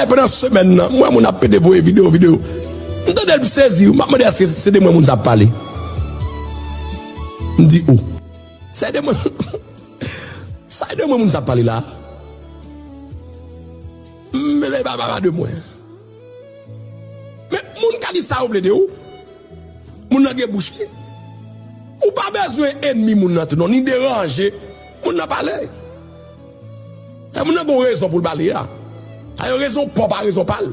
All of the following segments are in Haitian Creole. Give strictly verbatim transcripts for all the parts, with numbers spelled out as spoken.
Pandan semèn nan, m wè moun ap pede voye videyo, videyo. M tande l, m sezi, m ap mande èske se de mwen moun sa ap pale. M di, o. Se de mwen. Sa de mwen moun sa ap pale la. Men, men, pa, pa, pa de mwen. Men, moun ka di sa yo vle de ou. Moun nan gen bouch li. Ou pa bezwen enmi moun nan tou non, ni deranje. Moun nan pale. E moun nan gon rezon pou l pale a. A yo rezon pa w pa rezon pa l.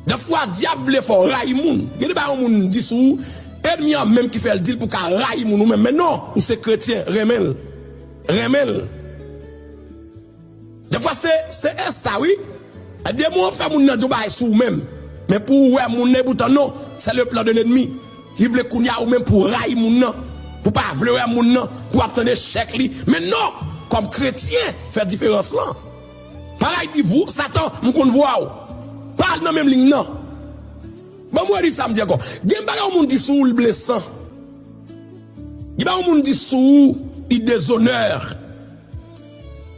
Dèfwa dyab vle fè w rayi moun. Gen de bagay yon moun di sou ou, enmi an menm ki fè l di l pou ka rayi moun ou menm. Men non, ou se kretyen, renmen l. Renmen l. Dèfwa se, se e sa wi. Demon an fè moun nan di yon bagay sou ou menm. Men pou ou wè moun nan, epoutan non, se le plan de lennmi. Li vle kounye a ou menm pou w rayi moun nan, pou w pa vle wè moun nan, pou w ap tann echèk li. Men non, kòm kretyen, fè diferans lan. Pa ray di vou, Satan, m konn vwa w. Pa al nan menm liy nan. Ban m redi sa m di ankò. Gen bagay yon moun di sou ou, l blesan. Gen bagay yon moun di sou ou, li dezonè.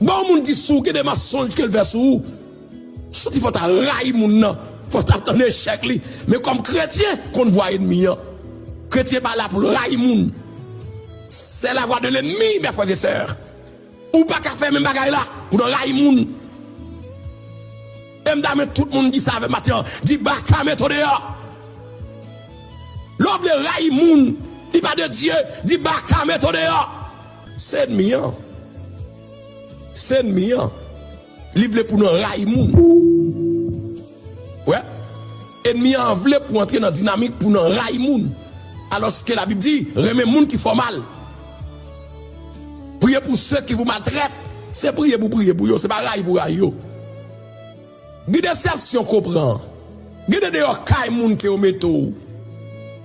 Bon, moun di sou, gen de mansonj ke l fè sou ou. Ou santi fò w ta rayi moun nan, fò w ta tann echèk li. Men kòm kretyen, konn vwa enmi an. Kretyen pa la pou l rayi moun. C'est la voie de l'ennemi, mes frères et sœurs. Ou pa ka fè menm bagay la pou nan rayi moun. E m ta men tout moun di sa avè m maten an. Di baka met ou deyò. Lè w vle rayi moun, li pa de Dye, di baka met ou deyò. Se enmi an. Se enmi an. Li vle pou nou rayi moun. Wè. Enmi an vle pou antre nan dinamik pou nou rayi moun. Alòske Labib di, renmen moun ki fè w mal. Priez pour ceux qui vous maltraitent. Se priye pou priye pou yo, se pa rayi pou rayi yo. Gen desepsyon ke w pran. Gen de deyò kay moun ke yo mete w.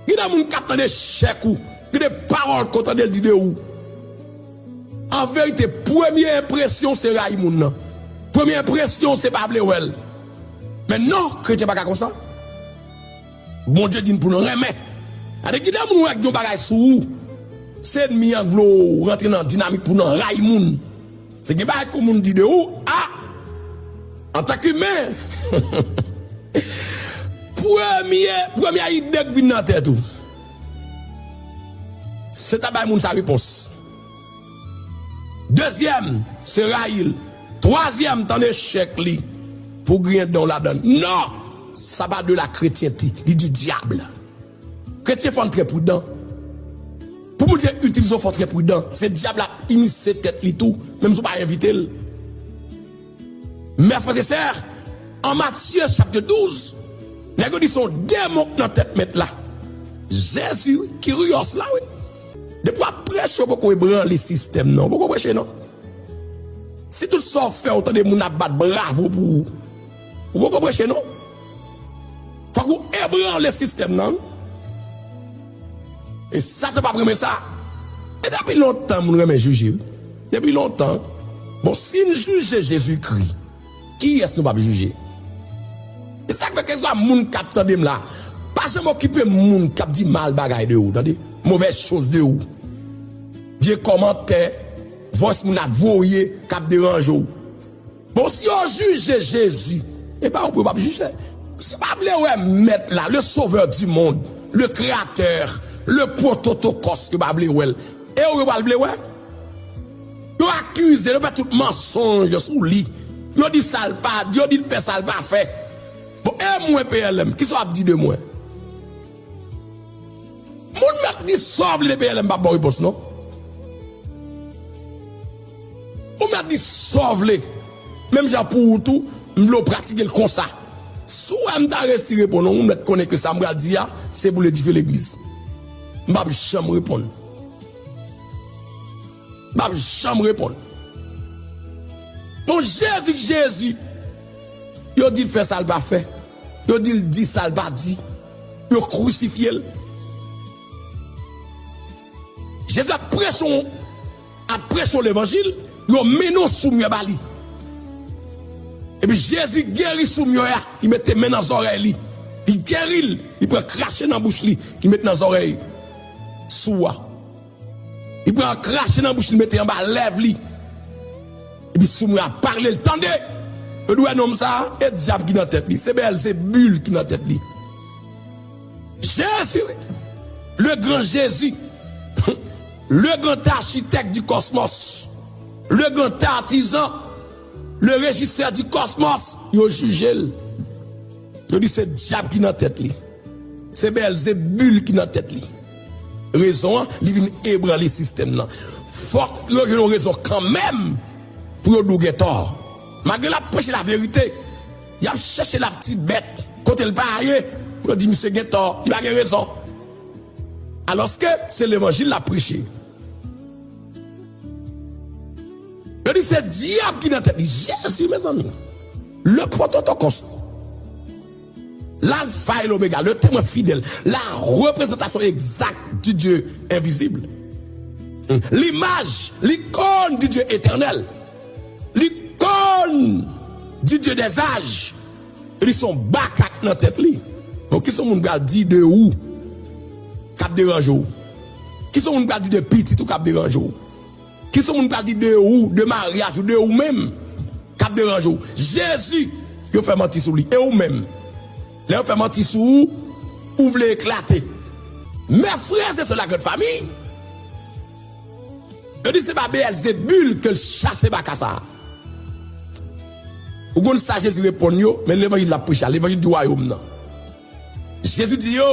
Gen de moun k ap tande echèk ou. Gen de pawòl ke w tande l di de ou. An verite, premye enpresyon se rayi moun nan. Premye enpresyon se pa vle wè l. Men non, kretyen pa ka konsa. Bondye di n pou nou renmen. Gade, gen de moun wè k gen yon bagay sou ou. Se enmi an k vle w rantre nan dinamik pou nan rayi moun. Se gen bagay ke moun di de ou, a, antanke imen, premye, premye ide k vin nan tèt ou, se ta bay moun sa repons. Dezyèm, se rayi l. Twazyèm, tann echèk li pou griyen dan w ladan l. Non! Sa pa de la chrétienté, li du diable. Kretyen fò n trè pridan. Pou Bondye itilize w, fò w trè pridan. Se dyab la ap imisye tèt li tou, menm si w pa envite l. Mes frères et sœurs, an Matye chapit douz, nèg yo di se yon demon k nan tèt mèt la. Jezi, wi, Kiryòs la, wi. Depi w ap preche, w poko ebranle sistèm nan. W poko preche, non. Si tout sa w fè, w tande moun ap bat bravo pou ou, ou poko preche, non. Fòk ou ebranle sistèm nan, wi. E Satan p ap renmen sa. E depi lontan, moun renmen jije, wi. Depi lontan. Bon, si n jije Jezikri, kiyès nou p ap jije? E sa k fè keswa moun k ap tande m la, pa janm okipe moun k ap di mal bagay de ou, tande? Mauvaise chose de ou. Vye kòmantè, vòs moun ap voye k ap deranje w. Bon, si yo jije Jezi, e pa ou pou yo p ap jije. Si yo pa vle wè Mèt la, le Sauveur du monde, le Créateur, le Prototokòs, yo pa vle wè l, e ou yo pral vle wè? Yo akize l, yo fè tout mansonj sou li. Yo di sa l pa di, yo di l fè sa l pa fè. Bon, e mwen P L M, kisa w ap di de mwen? Moun mèt di sa w vle de P L M, m p ap ba w repons, non. Ou mèt di sa w vle. Menm jan pou ou tou, m vle w pratike l konsa. Si w wè m ta resi reponn ou, ou mèt konnen ke sa m pral di a, se pou ledife legliz. M p ap janm reponn. M p ap janm reponn. Bon, Jezi k Jezi, yo di l fè sa l pa fè. Yo di l di sa l pa di. Yo krisifye l. Jezi ap preche yon, ap preche yon levanjil, yo mennen yon soumyè ba li. Epi Jezi geri soumyè a, li mete men nan zòrèy li. Li geri l, li pran krache nan bouch li, li mete nan zòrèy sou a. Li pran krache nan bouch li, mete anba lèv li. Epi soumyè a pale l, tande. Yo di w wè nonm sa a, e dyab ki nan tèt li. Se Bèlzebul ki nan tèt li. Jezi, le grand Jésus, le grand architecte du cosmos, le grand artisan, le régisseur du cosmos, yo jije l. Yo di se dyab ki nan tèt li. Se Bèlzebul ki nan tèt li. Rezon an, li vin ebranle sistèm nan. Fòk yo jwenn yon rezon kanmenm pou yo di w gen tò. Malgre l ap preche laverite, y ap chèche l ap ti bèt kote l pa ye pou yo di misye gen tò, li pa gen rezon. Alòske se levanjil l ap preche. Yo di se dyab ki nan tèt li. Jezi, mezanmi. Le prototokos. L'alpha et l'oméga, le témoin fidèle, la représentation exacte du Dieu invisible. L'image, l'icône du Dieu éternel. L'icône du Dieu des âges. Li se yon makak nan tèt li. Bon, kisa yon moun pral di de ou k ap deranje w? Kisa yon moun pral di de pitit ou k ap deranje w? Kisa yon moun pral di de ou, de maryaj ou, de ou menm k ap deranje w? Jezi, yo fè manti sou li. E ou menm? Lè yo fè manti sou ou, ou vle eklate. Mes frères et sœurs, la grande famille, yo di se pa Bèlzebul ke l chase makak sa a. Ou konn sa Jezi reponn yo, men levanjil l ap preche a, levanjil di wayòm nan. Jezi di yo,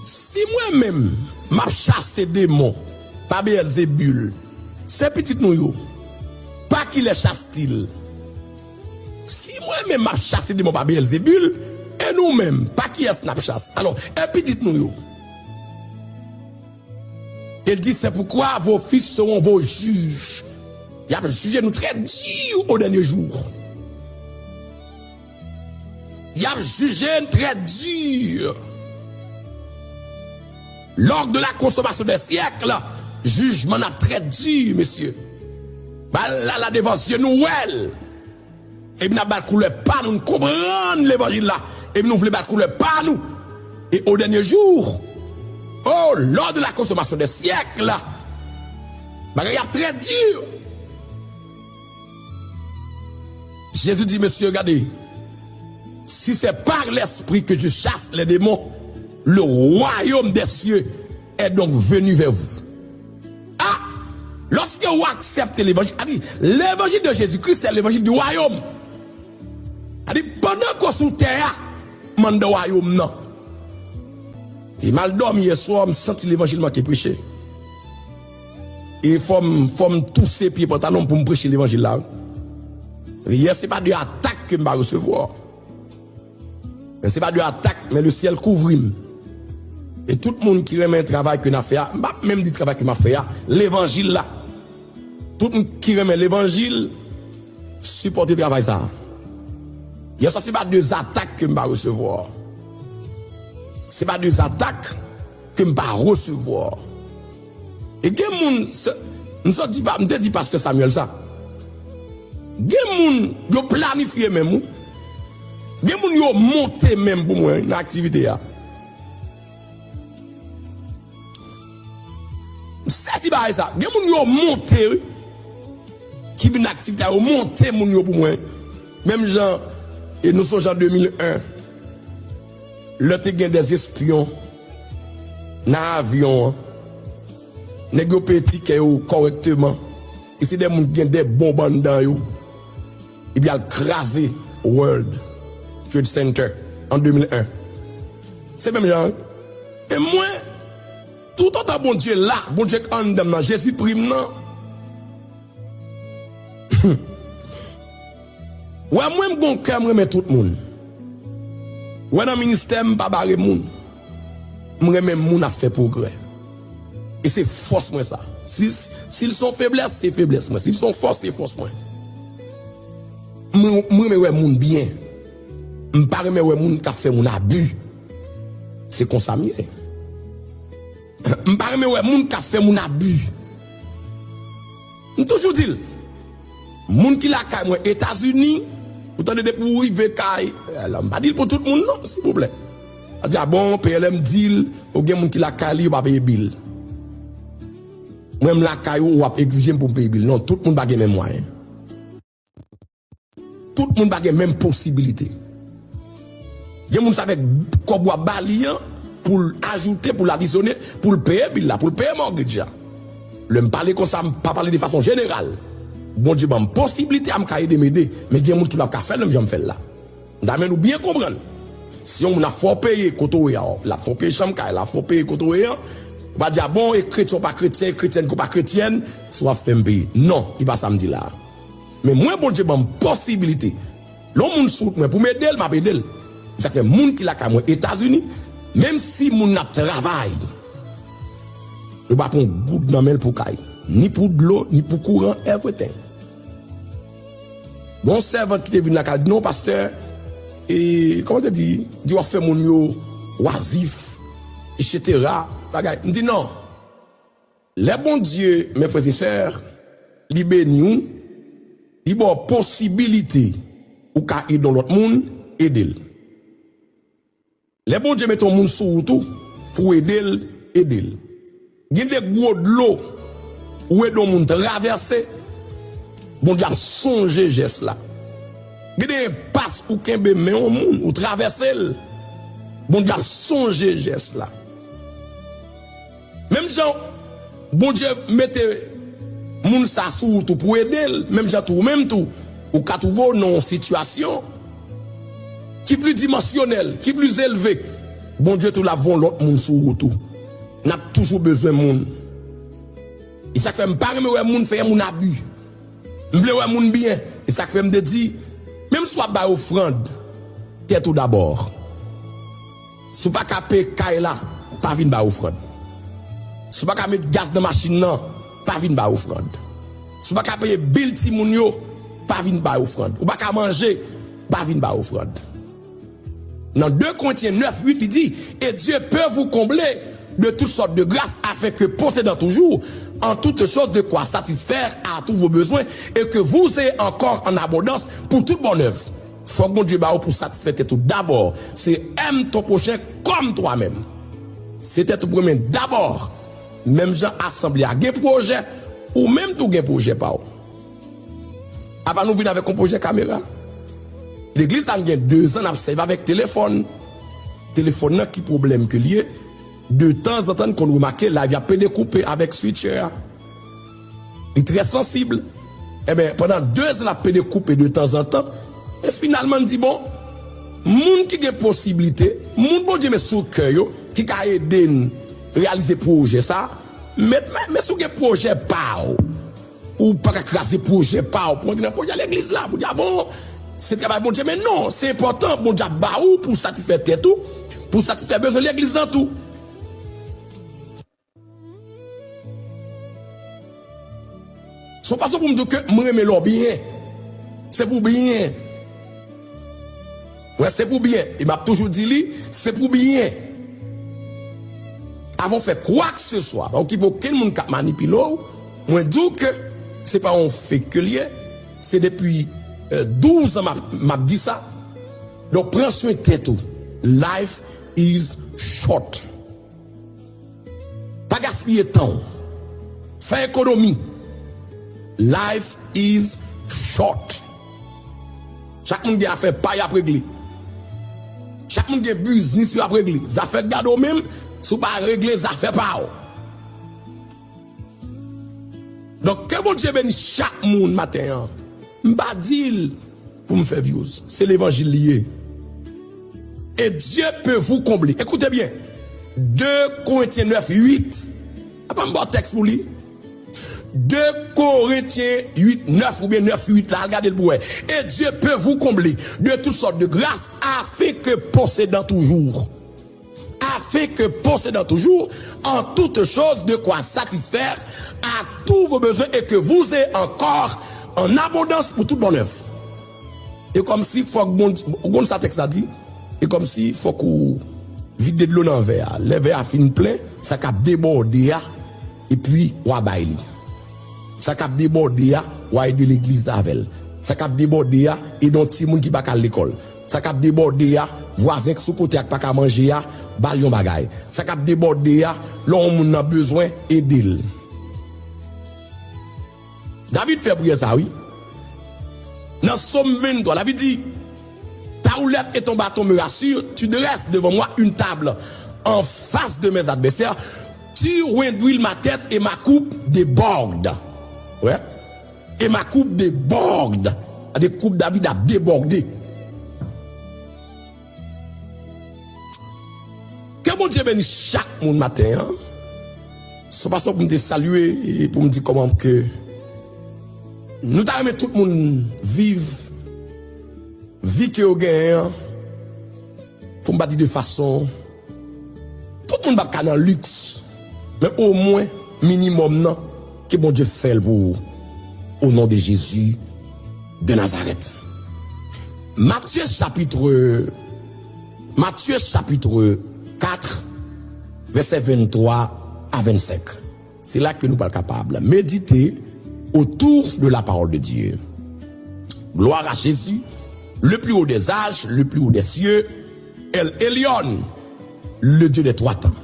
si mwen menm m ap chase demon pa Bèlzebul, se pitit nou yo, pa kilès chase-t-il? Si mwen menm m ap chase demon pa Bèlzebul, e nou menm, pa kiyès n ap chase? Alò, e pitit nou yo? E l di, c'est pourquoi vos fils seront vos juges. Y ap jije nou trè di au dernier jour. Y ap jije n trè di. Lors de la consommation des siècles, jijman n ap trè di, mesye. Bagay la, la devan zye nou wè l. Epi n ap ba l koulè pa nou, n konprann levanjil la. Epi nou vle ba l koulè pa nou. Et au dernier jour, oh, lors de la consommation des siècles, bagay ap trè di. Jezi di, mesye, gade, si c'est par l'esprit que je chasse les démons, le royaume des cieux est donc venu vers vous. Ah, lorsque vous acceptez l'évangile, a di, l'évangile de Jésus-Christ, c'est l'évangile du royaume. A di, pandan ke w sou tè a, m anndan wayòm nan. E m al dòmi yèswa, m santi levanjil manke preche. E fò m, fò m touse pye pantalon m pou m preche levanjil la, wi. Yè, se pa de atak ke m pa resevwa. Men se pa de atak, men le syèl kouvri m. E tout moun ki renmen travay ke n ap fè a, m p ap menm di travay ke m ap fè a, levanjil la. Tout moun ki renmen levanjil, sipòte travay sa a. Yèswa, se pa de zatak ke m pa resevwa. Se pa de zatak ke m pa resevwa. E gen moun, se, m sot di pa, m te di pastè Samuel sa. Gen moun, yo planifye menm, wi. Gen moun, yo monte menm pou mwen nan aktivite a. M sezi bagay sa. Gen moun, yo monte, wi. Ki vin nan aktivite a, yo monte moun yo pou mwen. Menm jan, e nou sonje an de mil en, lè te gen dè espyon nan avyon an, nèg yo peye tikè yo kòrèkteman. E se de moun ki gen de bonb anndan yo. Epi al kraze World Trade Center an de mil en. Se menm jan, wi. E mwen, toutotan Bondye la, Bondye k anndan m nan, Jezi pri m nan, wè mwen, m gon kè, m renmen tout moun. Wè nan ministè m, m pa bare moun. M renmen moun ap fè pwogrè. E se fòs mwen sa. Si, si l se yon feblès, se feblès mwen. Si l se yon fòs, se fòs mwen. M, m renmen wè moun byen. M pa renmen wè moun k ap fè moun abi. Se konsa m ye. M pa renmen wè moun k ap fè moun abi. M toujou di l, moun ki lakay mwen Etazini, ou tande depi w rive kay, eh, la, m pa di l pou tout moun non, silvouplè. A di, a bon, P L M di l, ou gen moun ki lakay li, yo pa peye bil. Mwen, m lakay ou, w ap egzije m pou m peye bil. Non, tout moun pa gen menm mwayen. Tout moun pa gen menm posibilite. Gen moun sa avèk kòb w ap ba li an pou l ajoute, pou l adisyone, pou l peye bil la, pou l peye mortgage la. Lè m pale konsa, m pa pale de fason jeneral. Bondye ban m posiblite a, m ka ede m ede, men gen moun ki p ap ka fè l menm jan m fè l la. M ta renmen nou byen konprann. Si yon moun ap fè w peye kote w ye a, l ap fè w peye chanm kay, l ap fè w peye kote w ye an, ou pa di, "A bon, e kretyen ou pa kretyen, e kretyèn ou pa kretyèn, si w ap fè m peye." Non, e pa sa m di la a. Men mwen, Bondye ban m posibilite. Lè yon moun sou wout mwen pou m ede l, m ap ede l. Se sa k fè moun ki lakay mwen Etazini, menm si moun nan ap travay, yo pa pran yon goud nan men l pou kay. Ni pou dlo, ni pou kouran, everything. Gon sèvant ki te vin lakay, di, "Non, pastè, e, kòman te di, di w ap fè moun yo wazif, etsetera, bagay." M di, "Non." Lè Bondye, mes frères et sœurs, li beni w, li ba w posibilite ou ka ede yon lòt moun, ede l. Lè Bondye mete yon moun sou wout ou pou w ede l, ede l. Gen de gwo dlo ou ede yon moun travèse, Bondye ap sonje jès la. Gen de enpas ou kenbe men yon moun, ou travèse l, Bondye ap sonje jès la. Menm jan Bondye mete moun sa sou wout ou pou ede l, menm jan tou, ou menm tou, ou ka twouve w nan yon sitiyasyon ki pli dimansyonèl, ki pli elve. Bondye tou l ap voye yon lòt moun sou wout ou. N ap toujou bezwen moun. E sa k fè m pa renmen wè moun fè moun abi. M vle wè moun byen. E sa k fè m te di, menm si w ap bay ofrann, tèt ou dabò. Si w pa ka peye kay la, pa vin bay ofrann. Si w pa ka met gaz nan machin nan, pa vin bay ofrann. Si w pa ka peye bil timoun yo, pa vin bay ofrann. Ou pa ka manje, pa vin bay ofrann. Nan de Korentyen nèf uit, li di, "Et Dieu peut vous combler de toutes sortes de grâces, afin que possédant toujours en toutes choses de quoi satisfaire à tous vos besoins, et que vous ayez encore en abondance pour toute bonne œuvre." Fòk Bondye ba ou pou satisfè tèt ou dabò. Se aime ton prochain comme toi-même. Se tèt ou pou renmen dabò. Menm jan asanble a gen pwojè, ou menm tou gen pwojè pa w. Apa nou vin avèk yon pwojè kamera? Legliz la, n gen de zan n ap sèvi avèk telefòn. Telefòn nan ki pwoblèm ke l ye? De tanzantan, n konn remake live y ap pede koupe avèk switcher a. Li trè sansib. Enben, pandan de zan n ap pede koupe de tanzantan, e finalman, n di, bon, moun ki gen posiblite, moun Bondye met sou kè yo, ki ka ede n reyalize pwojè sa, met men, men si w gen pwojè pa w, ou pa ka kraze pwojè pa w pou antre nan pwojè legliz la. Pou di, a bon, se travay Bondye, men non, se enpòtan, Bondye ap ba ou pou satisfè tèt ou, pou satisfè bezwen legliz lan tou. Se yon fason pou m di w ke m renmen lè w byen. Se pou byen. Wè, se pou byen. E m ap toujou di li, se pou byen. Avan w fè kwakseswa, pa okipe okenn moun k ap manipile w, mwen di w ke se pa yon fake ke l ye, se depi, euh, douz an m ap, m ap di sa. Donk, pran swen tèt ou. Life is short. Pa gaspiye tan w. Fè ekonomi. Life is short. Chak moun gen afè pa y ap regle. Chak moun gen biznis yo ap regle. Zafè gade w menm, si w pa regle zafè pa w. Donk, ke Bondye beni chak moun maten an. M pa di l pou m fè views. Se levanjil li ye. Et Dieu peut vous combler. Écoutez bien. De Korentyen nèf uit. Apa m ba w tèks pou li? De Korentyen uit nèf oubyen nèf uit la, al gade l pou wè. Et Dieu peut vous combler de toutes sortes de grâces, afin que possédant toujours, afin que possédant toujours en toutes choses de quoi satisfaire à tous vos besoins, et que vous ayez encore en abondance pour toute bonne œuvre. E kòmsi fòk Bondye, ou konn sa tèks la di? E kòmsi fòk ou vide dlo nan vè a. Lè vè a fin plen, sa k ap debòde a, epi w a bay li. Sa k ap debòde a, w a ede legliz avè l. Sa k ap debòde a, ede yon timoun ki pa ka al lekòl. Sa k ap debòde a, vwazen k sou kote a k pa ka manje a, ba l yon bagay. Sa k ap debòde a, lè yon moun nan bezwen, ede l. David fè priyè sa, wi. Dans Psaume vingt-trois, la Bible dit, ta houlette et ton bâton me rassurent, tu dresses devant moi une table en face de mes adversaires, tu ointwis ma tête et ma coupe déborde. Ouais. Et ma coupe déborde. Des coupes David a débordé. Ke Bondye beni chak moun maten an. Se pa sa pou m te salye e pou m di kòman ke nou ta renmen tout moun viv vi ke yo genyen an. Pou m pa di de fason, tout moun p ap ka nan liks, men omwen minimòm nan, ke Bondye fè l pou ou, au nom de Jésus de Nazareth. Matthieu chapitre, Matthieu chapitre quatre, verset vingt-trois à vingt-cinq. Se la ke nou pral kapab medite autour de la parole de Dieu. Gloire à Jésus, le plus haut des âges, le plus haut des cieux, El Elyon, le Dieu des trois temps.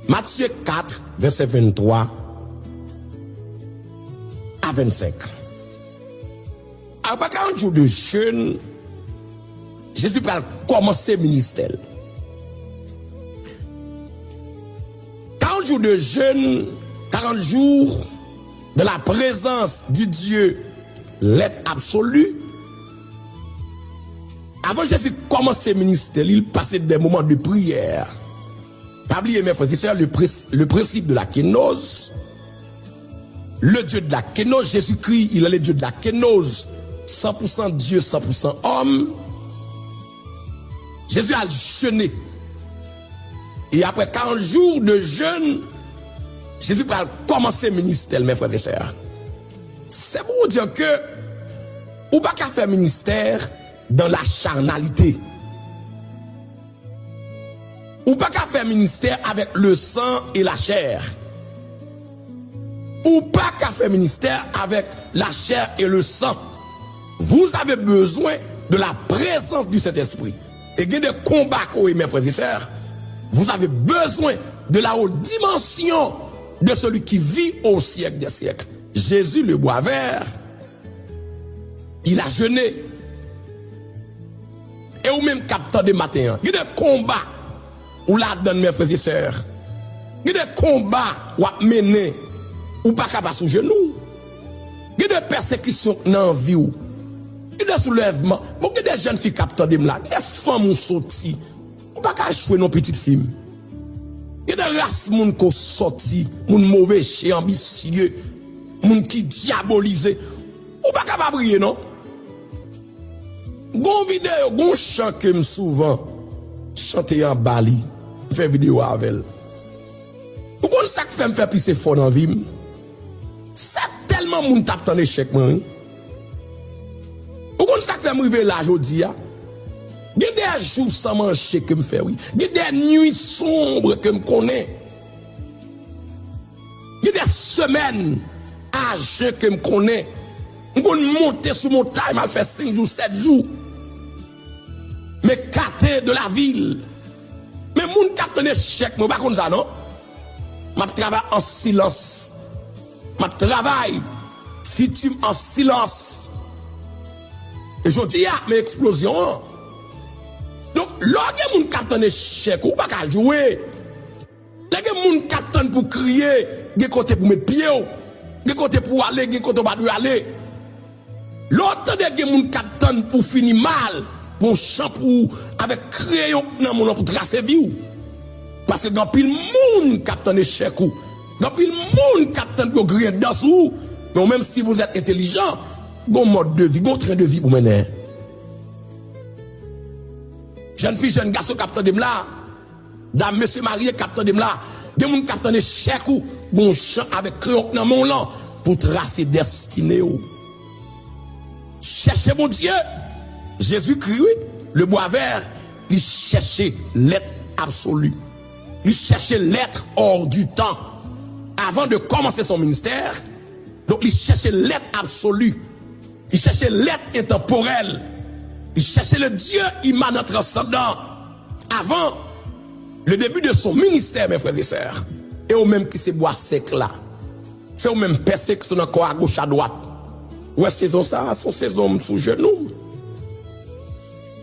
Matthieu quatre, verset vingt-trois à vingt-cinq. Apre karant jou de jèn, Jezi pral kòmanse ministè l. Karant jou de jèn, karant jou dans la présence du Dieu, l'être absolu. Avan Jezi kòmanse ministè li, li pase des moments de prière. Pa bliye, mes frères et sœurs, le, pres- le principe de la kénose, le Dieu de la kénose, Jésus-Christ, il est le Dieu de la kénose, cent pour cent Dieu, cent pour cent homme. Jezi al jene. E apre karant jou de jèn, Jezi pral kòmanse ministè l, mes frères et sœurs. Se pou w di ke ou pa ka fè ministè dans la charnalité. Ou pa ka fè ministè avec le sang et la chair. Ou pa ka fè ministè avec la chair et le sang. Vous avez besoin de la présence du Saint-Esprit. E gen de konba kowe, mes frères et sœurs. Vous avez besoin de la haute dimension de celui qui vit au siècle des siècles. Jésus, le bois vert, il a jeûné. E ou menm k ap tande maten an, gen de konba ou ladann, mes frères et sœurs. Gen de konba w ap mennen, ou pa ka pa sou jenou. Gen de pèsekisyon k nan vi w. Gen de soulèvman. Bon, gen de jèn fi k ap tande m la. Gen de fanm ou soti. Ou pa ka echwe non, pitit fi m. Gen de ras moun ke w soti, moun move je, anbisye, moun ki dyabolize. Ou pa ka pa priye non. Gon videyo, gon chan ke m souvan chante anba li. M fè videyo avè l. Ou konn sa k fè m fè plis efò nan vi m? Se tèlman moun t ap tann echèk mwen, wi. Ou konn sa k fè m rive la jodi a? Gen de jou san manje ke m fè, wi. Gen de nuit sombre ke m konnen. Gen de semèn a jèn ke m konnen. M konn monte sou montay, m al fè senk jou, sèt jou. M ekate de la vil. Men moun k ap tann echèk mwen, ou pa konn sa non. M ap travay an silans. M ap travay fiti m an silans. E jodi a, men eksplozyon an. Donk, lè w gen moun k ap tann echèk ou, ou pa ka joure. Lè gen moun k ap tann pou w kriye, gen kote pou w met pye w, gen kote pou w ale, gen kote w pa dwe ale. Lè w tande gen moun k ap tann pou w fini mal, gon chan pou ou avèk kreyon nan men w lan pou trase vi w. Paske gen anpil moun k ap tann echèk ou. Gen anpil moun k ap tann pou yo griyen dan sou ou. Men ou menm, si vous êtes intelligent, gon mòd de vi, gon tren de vi pou mennen. Jèn fi, jèn gason k ap tande m la, dam, mesye marye k ap tande m la, gen moun k ap tann echèk ou, gon chan avèk kreyon k nan men w lan pou trase destine w. Chèche Bondye. Jezikri, wi, le bwa vè, li chèche lèt absoli. Li chèche lèt hors du temps. Avan de kòmanse son ministè, donk li chèche lèt absoli. Li chèche lèt entanporèl. Li chèche le Dieu immanent transcendant avant le début de son ministère, mes frères et sœurs. E ou menm ki se bwa sèk la, se ou menm pèsekisyon nan kò a, agoch, adwat. Ou wè sezon sa a, se yon sezon m sou jenou.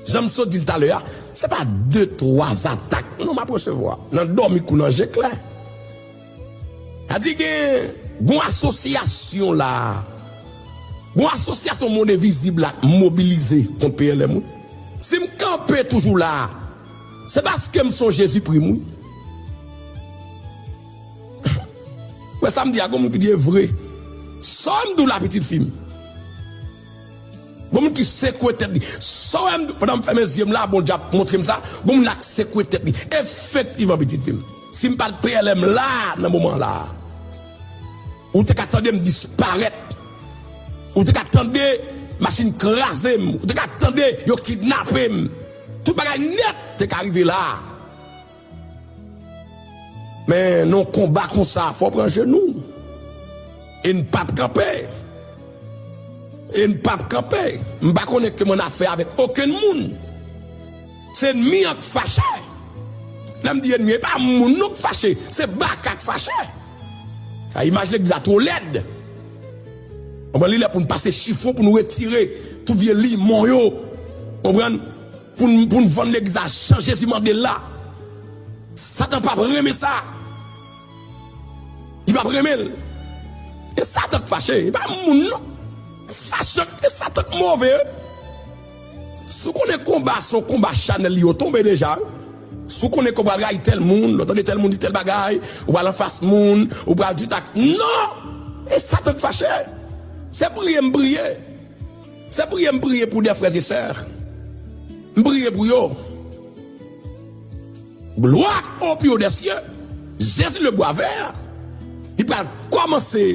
Jan m sot di l talè a, se pa de, twa atak non m ap resevwa. Nan dòmi kou nan je klè. Sa di gen, gon asosyasyon la. Gon asosyasyon monn envizib la k mobilize kont P L M, wi. Si m kanpe toujou la, se paske m se yon Jezi prim, wi. Wè sa m di a, gon moun ki di e vre. Sa w wè m di w la, pitit fi m. Gon moun ki sekwe tèt li. Sa w wè m di w, pandan m fèmen zye m la, Bondye ap montre m sa. Gon moun la k sekwe tèt li. Efektivman, pitit fi m. Si m pa t P L M la, nan moman la, ou te ka tande m disparèt. Ou te ka tande machin kraze m. Ou te ka tande yo kidnape m. Tout bagay nèt te ka rive la. Men nan yon konba konsa, fò w pran jenou. E n p ap kanpe. E n p ap kanpe. M pa konnen ke m annafè avèk okenn moun. Se ènmi an k fache. Lè m di ènmi, e pa moun non k fache, se baka k fache. Sa imaj legliz la twò lèd. Konprann, li lè pou n pase chifon, pou n retire tout vye limon yo. Konprann? Pou n, pou n vann legliz la jan Jezi mande l la. Satan p ap renmen sa. Li p ap renmen l. E Satan k fache, e pa moun non. Fache, e Satan k move. Si w konnen konba se yon konba chanèl li yo tonbe deja, wi. Si w konnen ke w pral rayi tèl moun, lè w tande tèl moun di tèl bagay, ou pral anfas moun, ou pral di tak. Non! E Satan k fache. Se priye m priye. Se priye m priye pou de frè e sè. M priye pou yo. Gloire au plus haut des cieux. Jésus le bois vert. Li pral kòmanse,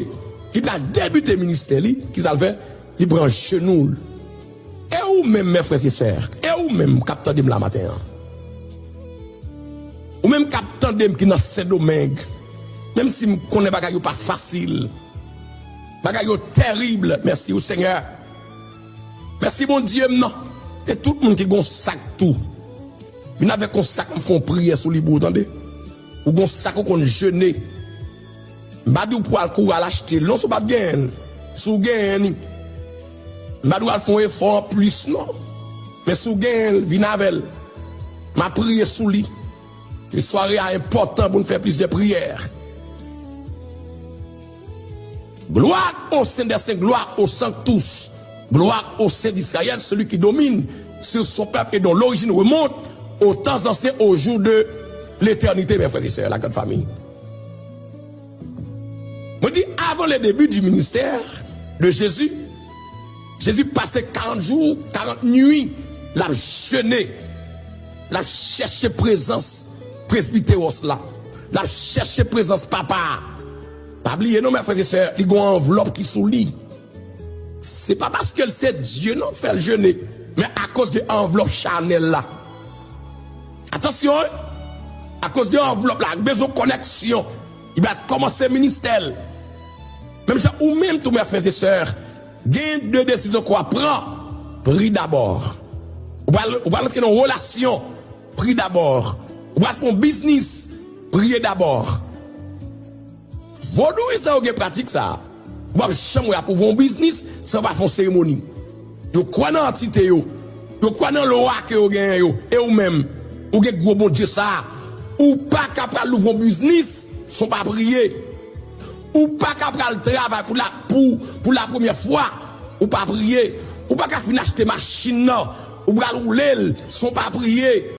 li pral debite ministè li. Kisa l fè? Li pran jenou l. E ou menm, mè frè e sè, e ou menm k ap tande m la maten an, ou menm k ap tande m ki nan Sendomeng, menm si m konnen bagay yo pa fasil, bagay yo terib, mèsi ou Senyè. Mèsi Bondye m nan. E tout moun ki gon sak tou, vin avèk yon sak, m fè yon priyè sou li pou ou, tande. Ou gon sak ou konn jene. M pa di w pou al kouri al achte l non, si w p ap genyen l. Si w genyen li. M pa di w al fè yon efò anplis non. Men si w genyen l, vin avè l. M ap priye sou li. Se sware a enpòtan pou n fè plizyè priyè. Gloire au Saint des Saints, gloire au Sanctus, gloire au Saint d'Israël, celui qui domine sur son peuple et dont l'origine remonte aux temps anciens, aux jours de l'éternité, mes frères et sœurs, la grande famille. Mwen di, avant le début du ministère de Jésus, Jezi pase karant jou, karant nwi, l ap jene, l ap chèche prezans presbiteros la, l ap chèche prezans Papa a. Pa bliye non, mè frè e sè, li gon anvlòp ki sou li. Se pa paske l se Dye non k fè l jene, men akoz de anvlòp chanèl la. Atansyon, wi! Akoz de anvlòp la, li bezwen kònèksyon. Li pral kòmanse ministè l. Menm jan ou menm tou, mè frè e sè, gen de desizyon ke w ap pran. Pri dabò. Ou pral, ou pral antre nan yon relasyon. Pri dabò. Ou pral fè yon biznis. Priye dabò. Vodouyizan yo gen pratik sa a. Ou p ap janm wè y ap ouvri yon biznis san yo pa fè yon seremoni. Yo kwè nan antite yo. Yo kwè nan lwa ke yo genyen yo. E ou menm, ou gen gwo Bondye sa a. Ou pa ka pral louvri yon biznis san w pa priye. Ou pa ka pral travay pou la, pou, pou la premyè fwa, ou pa priye. Ou pa ka fin achte machin nan, ou pral woule l san w pa priye.